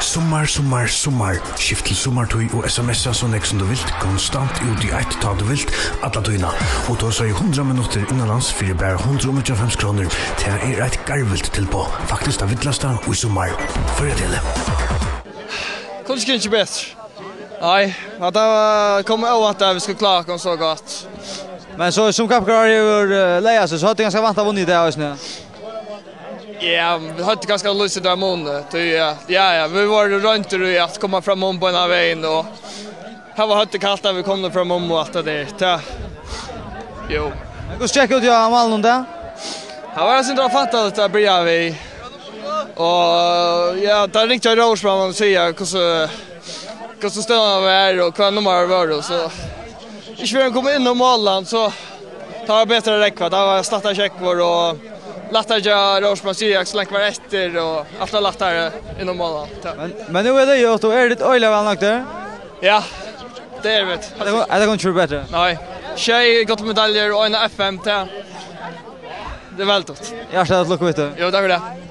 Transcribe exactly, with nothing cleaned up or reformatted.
Summar, summar, summar. Skift til summartíð og S M S-a so nógv sum tú vilt, konstant út í eitt, tá tú vilt, alla tíðina. Og tosa í hundrað minuttir innanlands fyri bara hundrað og níggjuoghálvfems krónur. Tað er eitt garvilt tilboð. Faktiskt tað villasta í summar. Føroya Tele. Kundi ikki gingið betri. Nei, at tað var, kom óvæntað at vit skuldu klára okkum so gott. Men so sum kappingarárið hevur, eh, lagað seg, so høvdu tit kanska væntað vunnið í dag eisini? Ja, vit høvdu kanska lýst tað mun. Tí, ja, ja, ja, vit vóru royndir í at koma framum beinan vegin, og her var høvdið kalt at vit komu framum og alt tað har. Tað, jú. Men hvussu gekk út hjá Málinum í dag? Tað var eitt sindur ófantligt at byrja við. Og, ja, tað ringdi Rósa fram og siga hvussu, hvussu støðan var og hvat nummarið var, og so. Ikki fyrr enn kom inn á Málan, so tað var betri at rógva. Tað var slættari sjógvur og lættari at gera rósmann siga, so langt var eftir og alt var lættari inn á Málan. Tað. Men, men nú er tað jú, og er tað øgiliga væl nøgdir? Ja, tað eru vit. Er tað, er tað komið betri? Nei. Sjey gullmedaljur og ein F M, tað, tað er væl gott. Hjartaliga til lukku við tað. Jú, takk fyri tað.